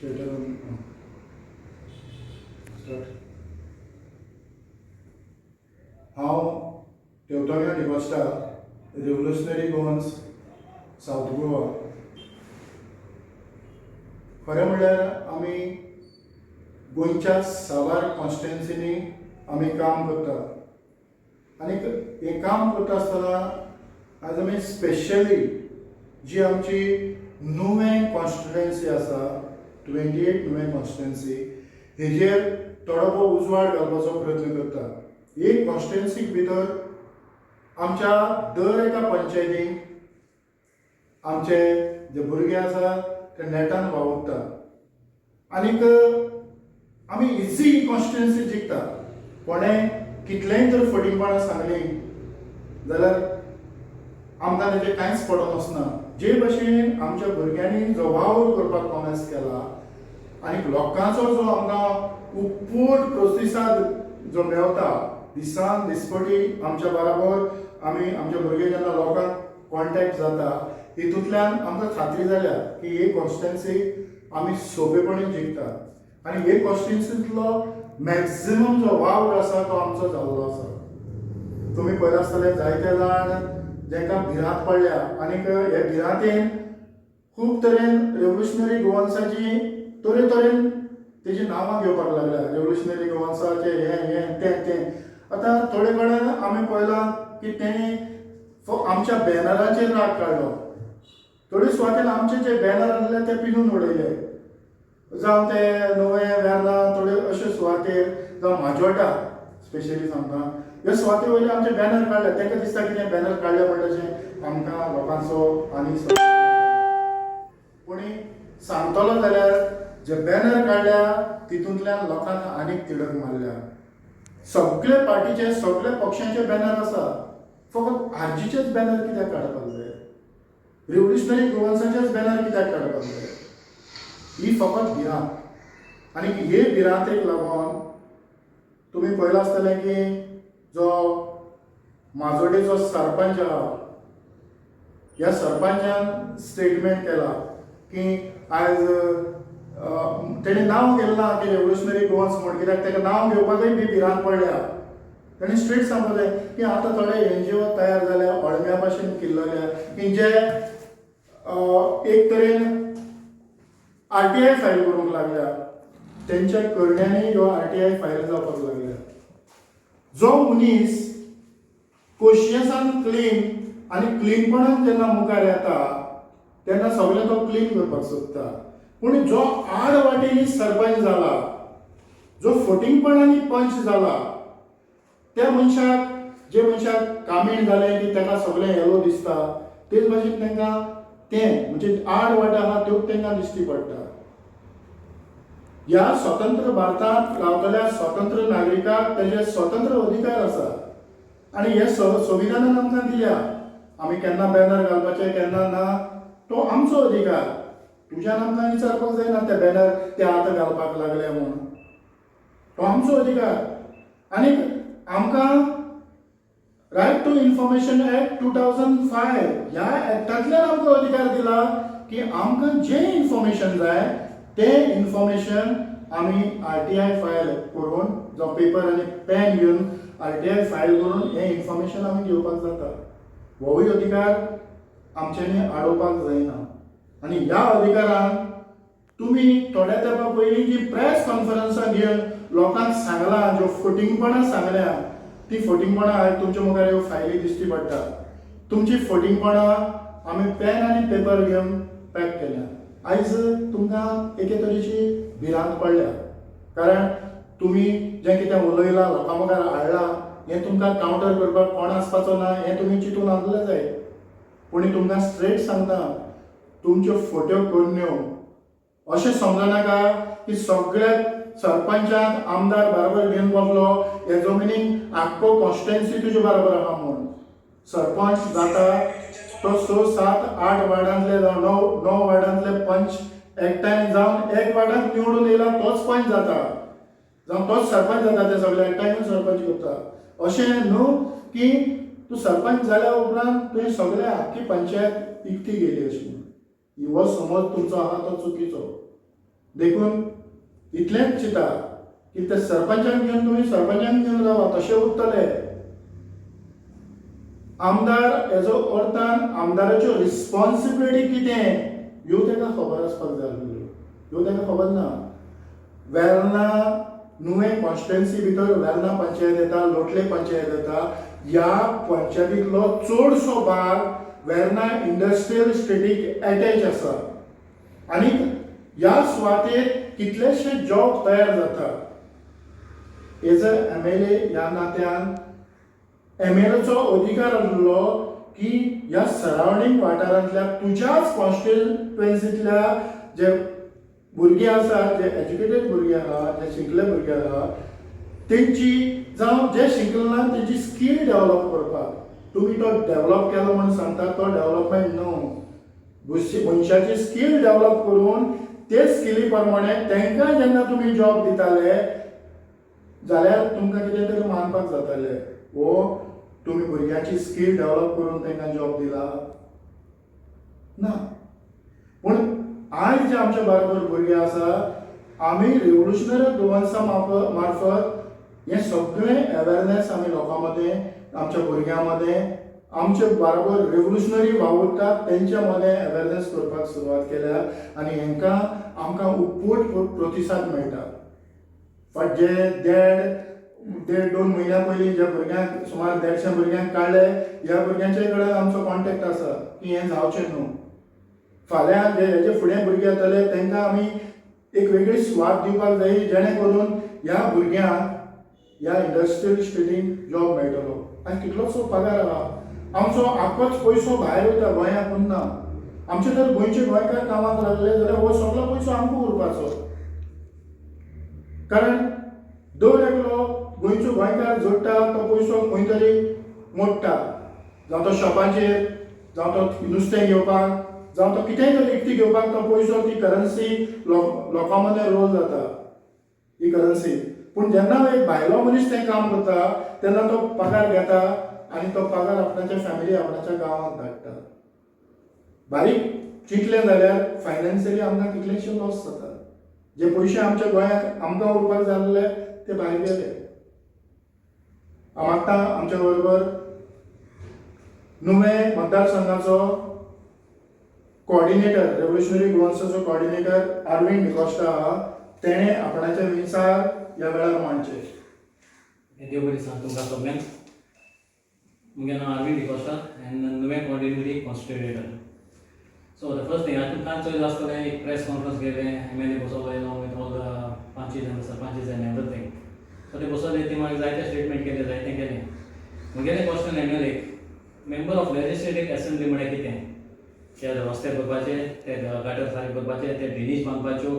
Stator start. हांव Teotonio D'Costa, revolutionary Goans, south Goa. खरें म्हणल्यार आमी गोंयच्या साबार कॉन्स्टिट्युएन्सीनी आमी काम करतात आनी हें काम करता आसतना आज आमी स्पेशली जी आमची नुवें कॉन्स्टिट्युएन्सी आसा, 28 नुवें कॉन्स्टिट्युएन्सी, हेजेर थोडो भोव उजवाड घालपाचो प्रयत्न करता. एक कॉन्स्टिट्युएन्सीक भितर आमच्या दर एका पंचायतीक आमचे जे भुरगे आसा ते नेटान वावुरता आनीक आमी इजी कॉन्स्टिट्युएन्सी जिखता. कोणें कितलेंय जर फटींगपणां सांगलीं जाल्यार आमकां तेजें कांयच पडोन वचना. जे भशेन आमच्या भुरग्यांनी जो वावर करपाक कॉमेस केला आनी लोकांचो जो आमकां उपट प्रतिसाद जो मेवता दिसान दिसपटी आमच्या बराबर, आमी आमच्या भुरगे जेन्ना लोकांक कॉन्टेक्ट जाता, हितूंतल्यान आमकां खात्री जाल्या की ही कॉन्स्टिट्युएन्सी आमी सोंपेपणी जिखता आनी हे कॉन्स्टिट्युएन्सींतलो मॅक्झिमम जो वावर आसा तो आमचो जाल्लो आसा. तुमी पळयला आसतले, जायते जाण जांकां भिरांत पडल्या आनीक हे भिरांतेन खूब तरेन रेवोल्युशनरी गोवन्साची तरेतरेन तेजी नांवां घेवपाक लागल्या, रेवोल्युशनरी गोवन्साचे हें हें तें तें. आतां थोडे कडेन आमी पळयलां की तेणी आमच्या बॅनराचेर राग काडलो. थोडे सुवातेर आमचे जे बॅनर आसले ते पिनून उडयले, जावं ते नुवें, वेर्ना, थोडे अशे सुवातेर, जावं माजोड्डा स्पेशली सांगता, ह्या सुवाते वयले आमचे बॅनर काडले. तांकां दिसता कितें बॅनर काडले म्हणटशें आमकां लोकांचो आनी कोणी सांगतलो जाल्यार जे बॅनर काडल्या तितूंतल्यान लोकांक आनीक तिडक मारल्या. सगळे पार्टीचे, सगळे पक्षांचे बॅनर आसा, फकत आरजीचेच बॅनर कित्याक काडपाक जाय? रिव्होल्युशनरी गोवन्साचेच बॅनर कित्याक काडपाक जाय? ही फकत भिरांत आनी हे भिरांतेक लागून तुमी पळयलां आसतलें की जो माजोडेचो सरपंच आहा, ह्या सरपंचान स्टेटमेंट केला की आयज तेणें नांव घेतलां ना की रेव्होल्युशनरी गोवन्स म्हण, कित्याक ताका नांव घेवपाकूय बी भिरांत पडल्या. तेणें स्ट्रेट सांगलें की आतां थोडे एनजीओ तयार जाल्या, अळम्या भाशेन किल्लल्या, की जे एक तरेन आरटीआय फायल करूंक लागल्या. तेंच्या करण्यांनी ह्यो आरटीआय फायल जावपाक लागल्या. जो मनीस कोशियसान क्लीन आनी क्लीनपणान जेन्ना मुखार येता तेन्ना सगळें तो क्लीन करपाक सोदता, पूण जो आड वाटेनी सरपंच जाला, जो फटींगपणांनी पंच जाला, त्या मनशाक, जे मनशाक कामीण जालें की ताका सगळें येलो दिसता, तेच भाशेन तांकां तें म्हणजे आड वाट आहा त्यो तांकां दिश्टी पडटा. ह्या स्वतंत्र भारतांत रावतल्या स्वतंत्र नागरिकाक तेजे स्वतंत्र अधिकार आसा आनी हे संविधानान आमकां दिल्या. आमी केन्ना बॅनर घालपाचे, केन्ना ना, तो आमचो अधिकार. तुज्यान आमकां विचारपाक जायना ते बॅनर ते आतां घालपाक लागले म्हूण. तो आमचो अधिकार आनी आमकां right to information act 2005 ह्या एक्टांतल्यान आमकां अधिकार दिला की आमकां जें इन्फॉर्मेशन जाय तें इन्फॉर्मेशन आमी आरटीआय फायल करून, जावं पेपर आनी पेन घेवन आरटीआय फायल करून हें इन्फॉर्मेशन आमी घेवपाक जाता. होवूय अधिकार आमच्यांनी आडोवपाक जायना. आनी ह्या अधिकारान तुमी थोड्या तेंपा पयलीं जी प्रेस कॉन्फरन्सां घेवन लोकांक सांगलां, ज्यो फटींगपणां सांगल्या, ती फटींगपणां आयज तुमच्या मुखार ह्यो फायली दिश्टी पडटा. तुमची फटींगपणां आमी पेन आनी पेपर घेवन पॅक केल्या. आयज तुमकां एके तरेची भिरांत पडल्या, कारण तुमी जें कितें उलयलां, लोकां मुखार हाडलां, हें तुमकां कावंटर करपाक कोण आसपाचो ना हें तुमी चिंतून आसलें जाय. पूण तुमकां स्ट्रेट सांगता, तुमच्यो फोट्यो करण्यो अशें समजनाका की सगळ्या सरपंचाक आमदार बरोबर घेवन बसलो हेजो मिनींग आख्खो कॉन्स्टिट्युएन्सी तुजे बरोबर आहा म्हूण. सरपंच जाता तो स, सात, आठ वार्डांतले जावं णव णव वार्डांतले पंच एकठांय जावन एक वार्डांत निवडून येयला तोच पंच जाता, जावं तोच सरपंच जाता. ते सगळे एकठांय येवन सरपंच करता. अशें न्हू की तूं सरपंच जाल्या उपरांत तुवें सगळे आख्खी पंचायत इकती गेली अशें म्हणून. हो समज तुमचो आहा तो चुकीचो. देखून इतलेंच चिंता की ते सरपंचांक घेवन, तुमी सरपंचांक घेवन रावा, तशें उरतले. आमदार हेजो अर्थान आमदाराच्यो रिस्पॉन्सिबिलिटी कितें ह्यो ताका खबर आसपाक जाय आसल्यो. ह्यो ताका खबर ना. वेर्ना नुवें कॉन्स्टिट्युएन्सी भितर वेर्ना पंचायत येता, लोटले पंचायत येता. ह्या पंचायतींतलो चडसो भाग वेर्ना इंडस्ट्रियल इस्टेटीक एटॅच आसा आनी ह्या सुवातेर कितलेशे जॉब तयार जातात. एज अ एमएलए ह्या नात्यान एमएलएचो अधिकार आसलो की ह्या सरावंडींग वाठारांतल्या, तुज्याच कॉन्स्टिट्युएन्सींतल्या जे भुरगे आसा, जे एज्युकेटेड भुरगे आहा, जे शिकले भुरगे आहा तेंची, जावं जे शिकले ना तेंची स्कील डेव्हलप करपाक. तुमी तो डेव्हलप केलो म्हूण सांगता, तो डेव्हलपमेंट न्हू. मनशाची स्कील डेव्हलप करून ते स्किली प्रमाणे तांकां जेन्ना तुमी जॉब दिताले जाल्यार तुमकां कितें तरी मानपाक जातालें. हो तुमी भुरग्यांची स्कील डेव्हलप करून तांकां जॉब दिला ना. पूण आयज जे आमच्या बरोबर भुरगे आसा, आमी रेवोल्युशनरी गोवन्सा मार्फत हें सगळें अवेरनेस आमी लोकां मदें, आमच्या भुरग्यां मदें, आमचे बरोबर रेवोल्युशनरी वावुरतात तेंच्या मदें अवेरनेस करपाक सुरवात केल्या आनी हेंकां आमकां उपट प्रतिसाद मेळटा. फाट जे देड देड दोन म्हयन्या पयलीं ज्या भुरग्यांक, सुमार 150 भुरग्यांक काडले, ह्या भुरग्यांचे कडेन आमचो कॉन्टेक्ट आसा की हें जावचें न्हू. फाल्यां जे हेजे फुडें भुरगे येतले तांकां आमी एक वेगळी सुवात दिवपाक जाय, जेणे करून ह्या भुरग्यांक ह्या इंडस्ट्रियल इस्टेटीन जॉब मेळटलो. आनी कितलोसो पगार आहा, आमचो आख्खोच पयसो भायर वयता, गोंयांत उरना. आमचे जर गोंयचे गोंयकार कामाक लागले जाल्यार हो सगळो पयसो आमकां उरपाचो, कारण दर एकलो गोंयचो गोंयकार जोडटा तो पयसो खंय तरी मोडटा, जावं तो शॉपाचेर, जावं तो नुस्तें घेवपाक, जावं तो कितेंय तरी विकती घेवपाक. तो पयसो, ती करन्सी लोकां मदें रोल जाता ही करन्सी. पूण जेन्ना एक भायलो मनीस तें काम करता तेन्ना तो पगार घेता आनी तो पगार आपणाच्या फॅमिली, आपणाच्या गांवांत धाडटा. बारीक चिंतलें जाल्यार फायनान्शियली आमकां कितलेशे लॉस जाता. जे पयशे आमच्या गोंयांत आमकां उरपाक जाल्ले ते भायर गेले. हांव आतां आमच्या बरोबर नुवें मतदारसंघाचो coordinator, revolutionary गोवन्साचो coordinator Arvind D'Costa आहा. तेणें आपणाचे विचार ह्या वेळार मांडचे. देव बरें सांग तुमकां सगळ्यांक. मुगे नांव आरविंद डिकोस्टा आनी नुवें coordinator constituent. So the first thing, हातूंत काल चोयलां आसतलें, एक प्रेस कॉन्फरन्स केलें, एमएलए बसवलो येयलो with all the panchs and sarpanches and everything. So ते बसवले, ते मागीर जायते स्टेटमेंट केले, जायते केलें. मुगेलें क्वेश्चन एमएलएक, मेंबर ऑफ लेजिस्लेटीव असेंब्ली म्हळ्यार कितें? ते रस्ते करपाचे, ते गाटर सारके करपाचे, ते ड्रेनेज बांदपाच्यो,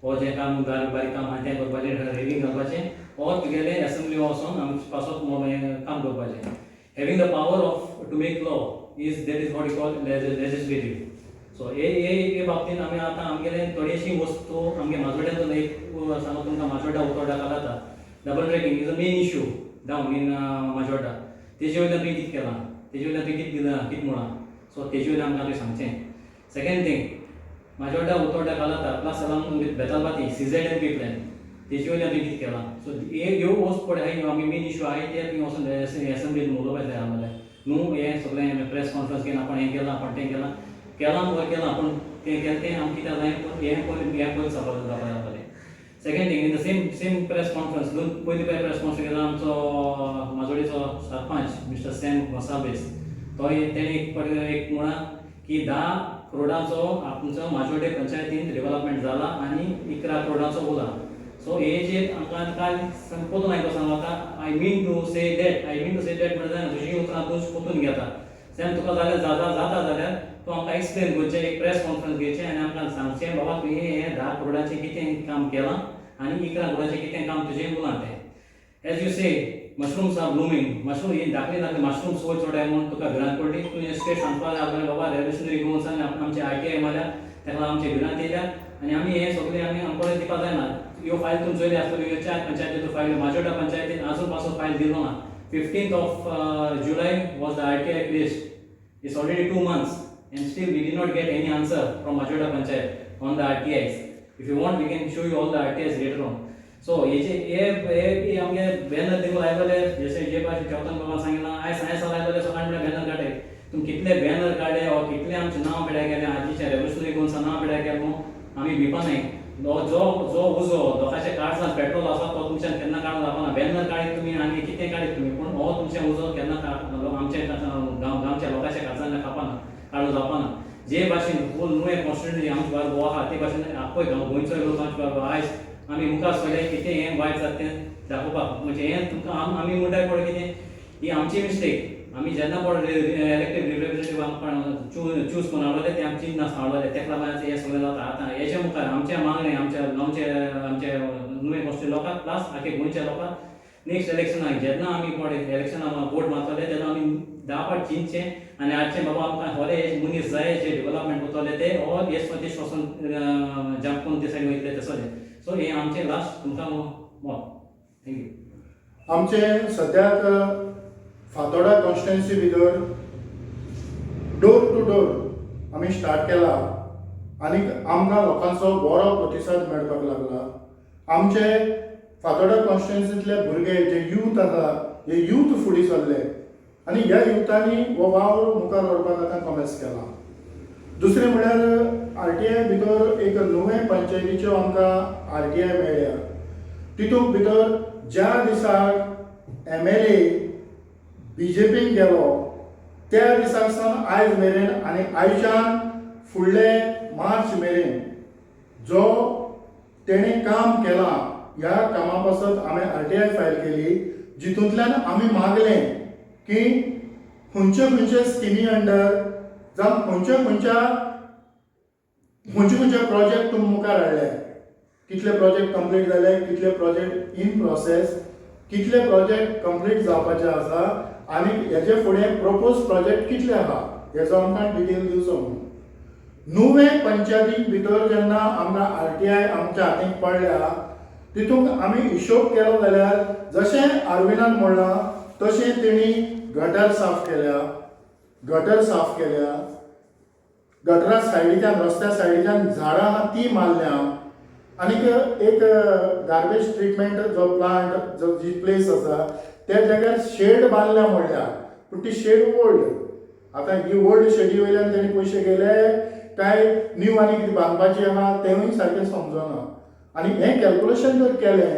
हो जें काम बारीक बारीक काम आहा तें करपाचें, रेलिंग घालपाचें, or तुगेलें असेंब्ली वचोन आमचे पासत हें काम करपाचें? Having the power of to make law is that is what you call legislative. So हे हे हे बाबतींत आमी आतां आमगेले थोडीशी वस्तू आमगे माजोड्यांतून एक सांगू तुमकां. Majorda, Utorda, कालाता double tracking is a main issue down in Majorda. तेजे वयल्यान तुवें कितें केलां? तेजे वयल्यान तुवें कितें दिलां, कितें म्हळां? सो तेजे वयल्यान आमकां तुवें सांगचें. Second thing, Majorda, Utorda, Calata plus along with Betalbatim CZMP plan, तेजे वयल्यान तुवें कितें केलां? सो हे ह्यो वस्त पळय आहा, ह्यो आमी मेन इशू आहाय, ते तुवें वचून एसेंब्लीन उलोवपाक जाय आसलें न्हू. हें सगळें प्रेस कॉन्फरन्स घेवन आपण हें केलां, आपण तें केलां, केलां वर केलां, पूण तें केलें तें आमकां कित्याक जाय? पूण हें पयलीं, हें पयलीं जावपाक जातालें. Second thing, in the same press conference, दोन पयली प्रेस कॉन्फरन्स केला आमचो माजोडेचो सरपंच मिस्टर सॅम गोन्साल्वीस, तोय तेणें एक एक म्हळां की 10 करोडाचो आमचो माजोडे पंचायतीन डेव्हलपमेंट जाला आनी 11 करोडाचो उरला. सो हे जे आमकां काल पोतून आयको सांगता, I mean to say that, I mean to say that म्हणल्यार जायना. तुजी उतरां तूं पोतून घेता. सॅम, तुका जाल्यार जाता जाता जाल्यार तूं आमकां एक्सप्लेन करचें, एक प्रेस कॉन्फरन्स घेवचें आनी आमकां सांगचें, बाबा तुवें हें 10 करोडाचें कितें काम केलां आनी 11 करोडाचें कितें काम तुजें उरलां तें. As you say, mushrooms are blooming, mushroom ही धाकली धाकली मशरूम्स वयर चोडाय म्हूण तुका भिरांत पडली. तुवें स्ट्रेट सांगपाक जाय आसलें, बाबा रेव्होल्युशनरी गोवन्सान आमचे आरटीआय मारल्या, ताका लागून आमची भिरांत येयल्या आनी आमी हें सगळें आमी आमकां दिवपाक जायना. ह्यो फायल तुमी चोयली आसतल्यो, ह्यो चार पंचायतीच्यो फायल्यो. माजोड्डा पंचायतीन आजून पासून फायल दिलो ना. 15th of July was the RTI placed. It's already 2 months and still we did not get any answer from Majorda Panchayat on the RTIs. If you want, we can show you all the RTIs later on. So हेजे हे हे आमगे banner देखून लायतले, जशे जे भाशेन चेवतन बाबान सांगिलां, आयज आयज लायतले, सकाळी म्हळ्यार बॅनर काडे. तुमी कितले बॅनर काडे वा कितले आमचें नांव पेड्यार केलें, आजीच्या रेवोल्युशनरी गोवन्सा नांव पेड्यार केलें न्हू, आमी भिवपा नाय. जो जो उजो लोकांच्या काळजांत पेट्रोल आसा, तो तुमच्यान केन्ना काडूंक जावपाना. बॅनर काडीत तुमी आनी कितें काडीत तुमी, पूण हो तुमचें उजो केन्ना आमच्या गांवच्या लोकांच्या काळजांतल्यान कापाना, काडूंक जावपाना. जे भाशेन फूल नुवें कॉन्स्टिट्युएन्सी आमचे बारबो आहा, ते भाशेन आख्खो गांव गोंयचो लोक आमचे बारबो आयज आमी मुखार सरले, कितें हें वायट जाता तें दाखोवपाक. म्हणजे हें तुमकां आमी म्हणटाय पळय, कितें ही आमची मिस्टेक. आमी जेन्ना पळय इलेक्टेड रिप्रेझेंटेटिव्ह आमकां चूज करून हाडलेले, ते आमची चिंतनासतना हाडलेले, तेका लागून हें सगळें जाता. आतां हेच्या मुखार आमचें मागणें आमच्या गांवचे, आमच्या नुवें कॉन्स्टिट्युएन्सी लोकांक प्लस आख्खे गोंयच्या लोकांक, नेक्स्ट इलेक्शनाक जेन्ना आमी पळय इलेक्शनाक वोट मारतले, तेन्ना आमी 10 फावट चिंतचें आनी हाडचें, बाबा आमकां होरे मनीस जाय जे डेवलपमेंट करतले ते, or हे ते श्वासन जंप करून ते सायडीन वयतले ते सगळे. सो हें आमचें लास्ट तुमकां मत. Thank you. आमचे सद्याक फातोर्डा कॉन्स्टिट्युएन्सी भितर डोर टू डोर आमी स्टार्ट केला आनी आमकां लोकांचो बरो प्रतिसाद मेळपाक लागला. आमचे फातोर्डा कॉन्स्टिट्युएन्सींतले भुरगे जे यूथ आसा, हे यूथ फुडें सरले आनी ह्या युथांनी हो वावर मुखार व्हरपाक आतां कॉमेस केला. दुसरें म्हळ्यार आरटीआय भितर एक नुवें पंचायतीच्यो आमकां आरटीआय मेळ्ळ्या. तितूंत भितर ज्या दिसाक एमएलए बीजेपीन गेलो, त्या दिसाक सावन आयज मेरेन आनी आयच्यान फुडले मार्च मेरेन जो तेणें काम केलां, ह्या कामा पासत हांवें आरटीआय फायल केली, जितूंतल्यान आमी मागलें की खंयचे खंयचे स्किमी अंडर जावं खंयचे खंयचे प्रोजेक्ट तुमी मुखार हाडले, कितले प्रोजेक्ट कंप्लीट जाले, कितले प्रोजेक्ट इन प्रोसेस, कितले प्रोजेक्ट कंप्लीट जावपाचे आसा आनी हेजे फुडें प्रपोज प्रोजेक्ट कितले आहा, हेजो आमकां डिटेल दिवचो म्हणून. नुवें पंचायतीन भितर जेन्ना आमकां आरटीआय आमच्या हातीक पडल्या, तितूंत आमी हिशोब केलो जाल्यार, जशें आरविनान म्हणलां तशें तेणी गटर साफ केल्या, गटर साफ केल्या, गटरा सायडीच्यान, रस्त्या सायडीच्यान झाडां आहा ती मारल्या आनीक एक गार्बेज ट्रिटमेंट जो प्लांट जो जी प्लेस आसा त्या जाग्यार शेड बांदल्या म्हणल्या, पूण ती शेड ओल्ड. आतां ही ओल्ड शेडी वयल्यान तेणी पयशे गेले काय न्यू आनी कितें बांदपाची आहा, तेंवूय सारकें समजना. आनी हें कॅल्कुलेशन जर केलें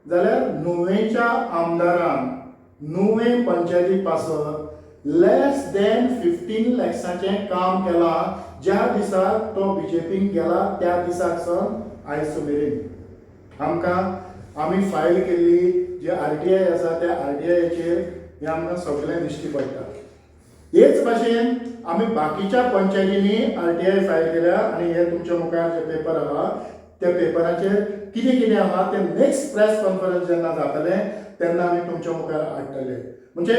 जाल्यार नुवेंच्या आमदारान नुवें पंचायती पासत लेस दॅन 15 लॅक्साचें काम केलां, ज्या दिसाक तो बीजेपीन गेला त्या दिसाक सावन आयज मेरेन. आमकां आमी फायल केल्ली जी आरटीआय आसा, त्या आरटीआयचेर हें आमकां सगळें दिश्टी पडटा. हेच भाशेन आमी बाकीच्या पंचायतींनी आरटीआय फायल केल्या आनी हे तुमच्या मुखार जे पेपर आहा, त्या पेपराचेर कितें कितें आहा तें नेक्स्ट प्रेस कॉन्फरन्स जेन्ना जातलें तेन्ना आमी तुमच्या मुखार हाडटले. म्हणजे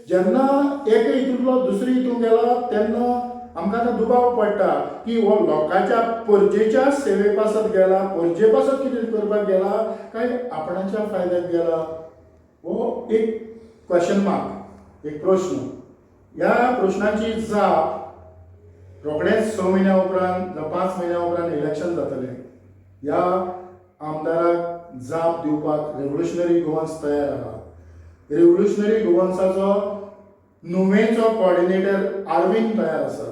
जेन्ना एक हितूंतलो दुसरी हितूंत गेला, तेन्ना आमकां आतां दुबाव पडटा की हो लोकांच्या परजेच्या सेवे पासत गेला, परजे पासत कितें करपाक गेला काय आपणाच्या फायद्याक गेला, हो एक क्वेश्चन मार्क, एक प्रश्न. ह्या प्रश्नाची जाप रोखडेच 6 म्हयन्या उपरांत जावं 5 म्हयन्या उपरांत इलेक्शन जातलें, ह्या आमदाराक जाप दिवपाक रेवोल्युशनरी गोवन्स तयार आहा. रेवोल्युशनरी गोवन्साचो नुवेंचो कॉर्डिनेटर आरविंद तयार आसा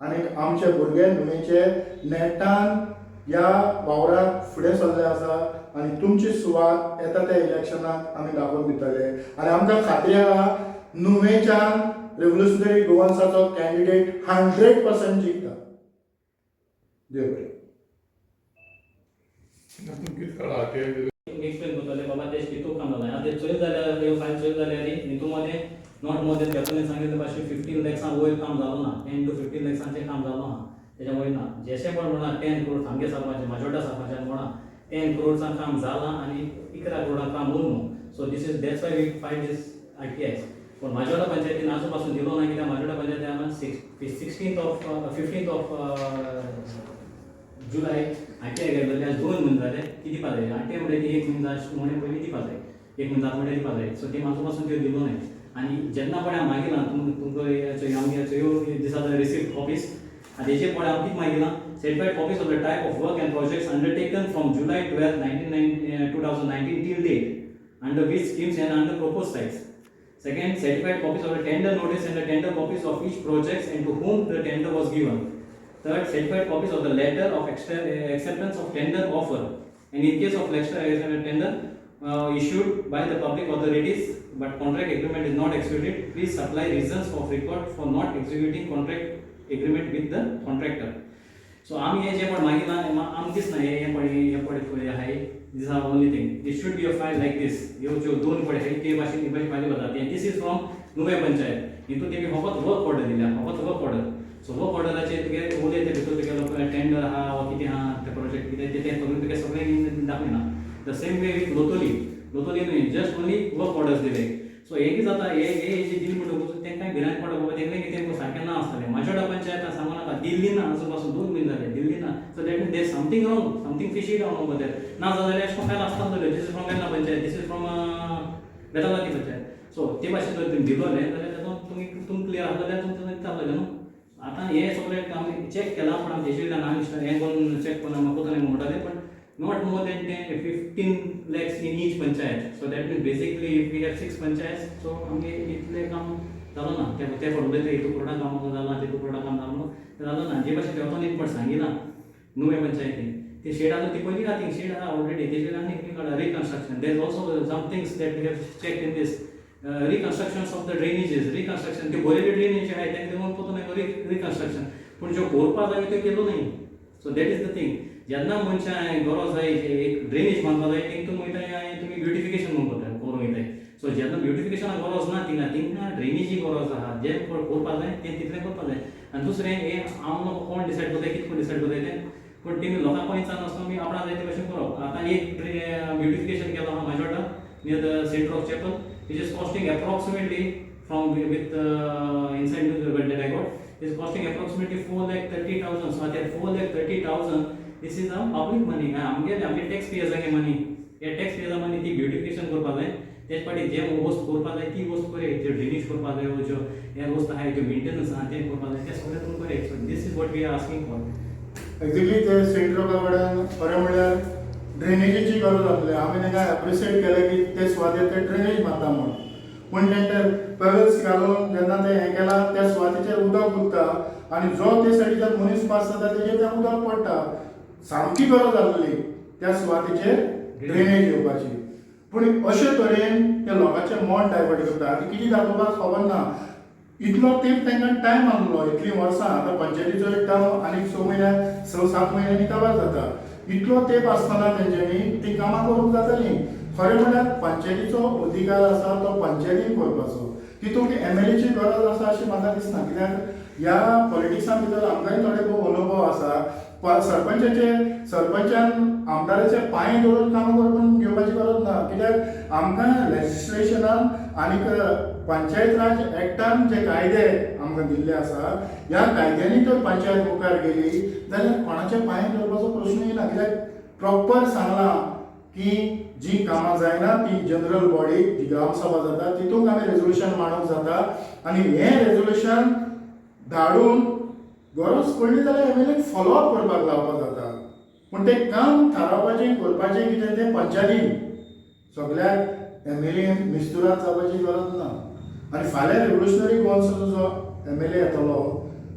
आनी आमचे भुरगे नुवेंचे नेटान ह्या वावराक फुडें सरले आसा आनी तुमची सुवात येता त्या इलेक्शनाक आमी दाखोवन दितले. आनी आमकां खात्री आहा, नुवेंच्यान रेवोल्युशनरी गोवन्साचो कॅन्डिडेट 100% जिखता. देव बरें. कितें कळ्ळा आरटीआय? एक्सप्लेन करतले बाबा ते कितू काम जालें. आतां ते चोयत जाल्यार, ह्यो फायल चोयत जाल्यार हितू मदें not more than तेतून सांगितलें भाशेन 15 लॅक्सां वयर काम जालो ना. 10 टू 15 लॅक्सांचें काम जालो ना, तेच्या वयर ना. जशें पण म्हणा 10 करोड सामकें सरपंच, माजोड्डा सरपंचान म्हणा 10 करोडचां काम जालां आनी 11 करोडां काम उरलो. So this is that's why we file this RTIs. पूण माजोड्डा पंचायतीन आजून पासून दिलो ना, कित्याक माजोड्डा पंचायती हांगा 16th of 15th of July RTI गेल्ले, आज 2 म्हयने जाले ती दिवपा जाय. आरटीआय म्हणल्यार ती एक म्हयनो म्हणे पयलीं दिवपा जाय, एक म्हयनो जाता म्हणल्यार दिवपा जाय. सो ती आजून पासून त्यो दिलो न्हय. आनी जेन्ना पळय हांव मागिलां तुमकां आमगे ह्यो दिसा रिसिप्ट कॉपीज. आनी हेजे पळय हांव कितें मागिलां, certified copies of the type of work and projects undertaken from July 12 2019 till date, under which schemes and under proposed sites. Second, certified copies of the tender notice and the tender copies of each projects and to whom the tender was given. Third, certified copies of the letter of acceptance of tender offer, and in case of extra tender issued by the public authorities but contract agreement is not executed, please supply reasons of record for not executing contract agreement with the contractor. So आमी हे जे पण मागिलां, आमकां दिसना हे हे पळय, हे पळय फुडें आहाय. This are only thing, this should be a file like this. ह्यो ज्यो दोन पळय आहाय ते भाशेन ही भाशेन फायली वता. This is from Nuvem panchayat. हितून तेमी फकत वर्क ऑर्डर दिल्या, फकत वर्क ऑर्डर. सो वर्क ऑर्डराचेर तुगे उलयता, भितर तुगेलो टेंडर आहा वा कितें आहा, ते प्रोजेक्ट कितें तें सगळें तुगे सगळें दाखयना. The same way with Loutolim. Loutolim न्हय, जस्ट ओनली वर्क ऑर्डर्स दिले. सो हें कितें जाता, हे हे जे दिली म्हणटकूच तांकां भिरांत पडटा, बाबा तेंकां कितें सारकें ना आसतलें. माजोर्डा पंचायत सांगू नाका, दिल्ली ना, अजून पासून 2 म्हयने जाले, दिल्ली ना. So that mean there something wrong, something fishy down over there. ना जाल्यार अशें करून फायल आसता. This is from Verna panchayat, this is from Betalbatim panchayat. So ते भाशेन जर तुमी दिलोले जाल्यार तातूंत तुमी तुमकां क्लियर आसलो जाल्यार तुमकां जातलें न्हू. आतां हे सगळें आमी चॅक केलां, पूण आमी तेजे वयल्यान आमी हें करून चॅक करून आमकां कोतून म्हणटाले, पण not more than 10, 15 lakhs in each panchayat. So that means basically if we have six panchayats, so आमगे इतलें काम जालो ना. ते ते फट उलयता, हितू प्रोडा काम जालां, तितू प्रोडा काम जालो, तें जालो ना. जे भाशेन देंवतान एक फावट सांगिना नुवें पंचायतीन ती शेड आसा, ती पयली आहा, ती शेड आहा ऑलरेडी, तेजेर आनी कितें काडला, reconstruction. There is also some things that we have check in this reconstruction of the drainages, reconstruction. ते बरेले ड्रेनेज आहाय तांकां लागून पोतून रिकन्स्ट्रक्शन, पूण ज्यो कोरपा जाय त्यो केलो न्हय. So that is the thing. जेन्ना मनशां गरज जाय, एक ड्रेनेज बांदपा जाय, थिंग तुमी वयताय, तुमी ब्युटिफिकेशन म्हणून करताय, करूंक वयताय. सो जेन्ना ब्युटिफिकेशनाक गरज ना थिंगा, थिंगा ड्रेनेजी गरज आहा. जें करपा जाय तें तितलें करपा जाय. आनी दुसरें हें हांव न्हू कोण डिसायड करताय, कितें करून डिसायड करताय तें, पूण तेमी लोकांक विचारनासतना आमी आपणा जाय ते भशेन करप. आतां एक ब्युटिफिकेशन केलो आहा Majorda near the Saint Rock Chapel, which is costing approximately, from with inside news that I got, is costing approximately 4,30,000. So at 4,30,000, this is a public money. आमगे आमगे टॅक्स पेयर्सांगे मनी, हे टॅक्स पेयर्सा मनी ती beautification करपा जाय. तेच फाटी जे वस्त करपा जाय ती वस्त करे, जे ड्रेनेज करपा जाय, ज्यो हे वस्त आहाय, ज्यो मेंटेनन्स आहा तें करपा जाय, तें सगळें तुमी करे. So this is what we are asking for. Exactly, ते सेंट रॉका कडेन खरें म्हणल्यार ड्रेनेजीची गरज आसली. आमी तांकां एप्रिशिएट केलें की ते सुवातेर ते ड्रेनेज मारता म्हणून, पूण तेंचे पेबल्स घालून जेन्ना ते हें केलां, त्या सुवातेचेर उदक उरता आनी जो ते सायडीच्यान मनीस पास जाता तेजेर तें उदक पडटा. सामकी गरज आसली त्या सुवातेचेर ड्रेनेज येवपाची, पूण अशे तरेन ते लोकांचें मन डायवर्ट करता. आतां कितें दाखोवपाक खबर ना. इतलो तेंप तांकां टायम आसलो, इतलीं वर्सां. आतां पंचायतीचो एक टर्म आनीक 6 म्हयन्या, 6-7 म्हयन्यांनी काबार जाता. इतलो तेंप आसतना तेंच्यांनी तीं कामां करूंक जातालीं. खरें म्हणल्यार पंचायतीचो अधिकार आसा तो पंचायतीन करपाचो, तितूंत एमएलएची गरज आसा अशें म्हाका दिसना. कित्याक ह्या पॉलिटिक्सा भितर आमकांय थोडे भोव अनुभव आसा. सरपंचाचे, सरपंचान आमदाराचे पांय धरून कामां करून घेवपाची गरज ना, कित्याक आमकां लेजिस्लेशनान आनीक पंचायत राज एक्टान जे कायदे आमकां दिल्ले आसा, ह्या कायद्यांनी जर पंचायत मुखार गेली जाल्यार कोणाच्या पांय धरपाचो प्रश्न येना. कित्याक प्रॉपर सांगलां की जी कामां जायना ती जनरल बॉडी, जी ग्रामसभा जाता, तितूंत आमी रेजोल्युशन मांडूंक जाता आनी हें रेजोल्युशन धाडून गरज पडली जाल्यार एमएलएक फॉलोअप करपाक लावपाक जाता. पूण तें काम थारावपाचें, करपाचें कितें तें पंचायतीन, सगळ्याक एमएलए मिस्तुराद जावपाची गरज ना. आनी फाल्यां रेवोल्युशनरी गोवन्सचो जो एमएलए येतलो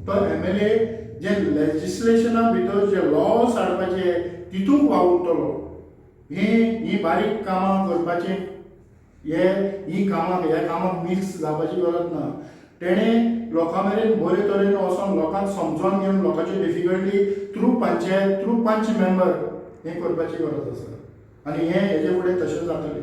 तो एमएलए जे लेजिस्लेशना भितर जे लॉस हाडपाचे तितूंक वावुरतलो. ही ही बारीक कामां करपाची, हे ही कामां, ह्या कामाक मिक्स जावपाची गरज ना. तेणें लोकां मेरेन बरे तरेन वचोन लोकांक समजोन घेवन लोकांच्यो डिफिकल्टी थ्रू पंचायत, थ्रू पंच मेंबर हें करपाची गरज आसा आनी हें हेजे फुडें तशें जातलें.